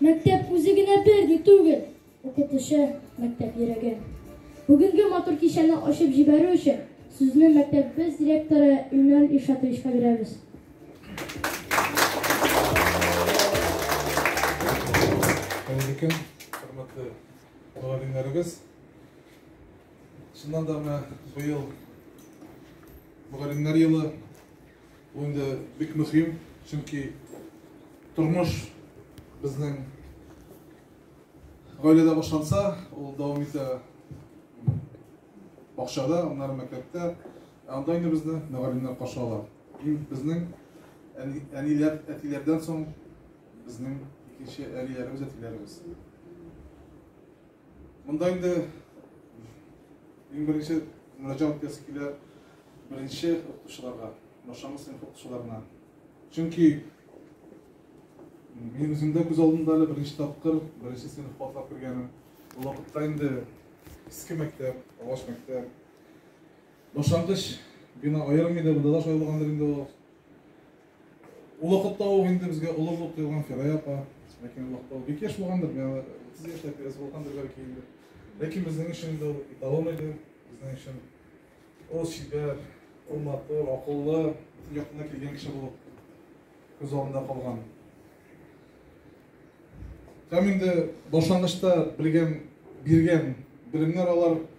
Мәктәп үзе генә берни түгел, укытучы, мәктәп йөрәге. Бүгенге матур кичәне ачып җибәрү өчен сүзне мәктәбебез директоры Илнар Илшатовичка бирәбез. Хәерле көн, хөрмәтле мөгаллимнәребез. Чыннан да менә быел мөгаллимнәр елы. Бу инде бик мөһим, чөнки тормыш безнең гаиләдә башланса, ул дәвам итә бакчада, аннары мәктәптә. Ә анда инде безне мөгаллимнәр каршы ала. Иң безнең әниләр, әтиләрдән соң безнең икенче әниләребез, әтиләребез. Монда инде иң беренче мөрәҗәгать итәсе килә беренче укытучыларга, башлангыч сыйныф укытучыларына. Чөнки минем үземдә күз алдымда әле беренче тапкыр беренче сыйныфка атлап кергәнем. Ул вакытта инде иске мәктәп, агач мәктәп. Башлангыч бина аерым иде, монда да шулай булгандыр инде ул. Ул вакытта ук инде безгә олы булып тоелган Фирая апа, ләкин ул вакытта ул бик яшь булгандыр, миңа 30 яшьләр тирәсе булгандыр бәлки инде. Ләкин безнең өчен инде ул эталон иде, безнең өчен ул чибәр, ул матур, акыллы, бөтен яктан да килгән кеше булып күз алдында калган. Һәм инде башлангычта белгән, биргән белемнәр алар.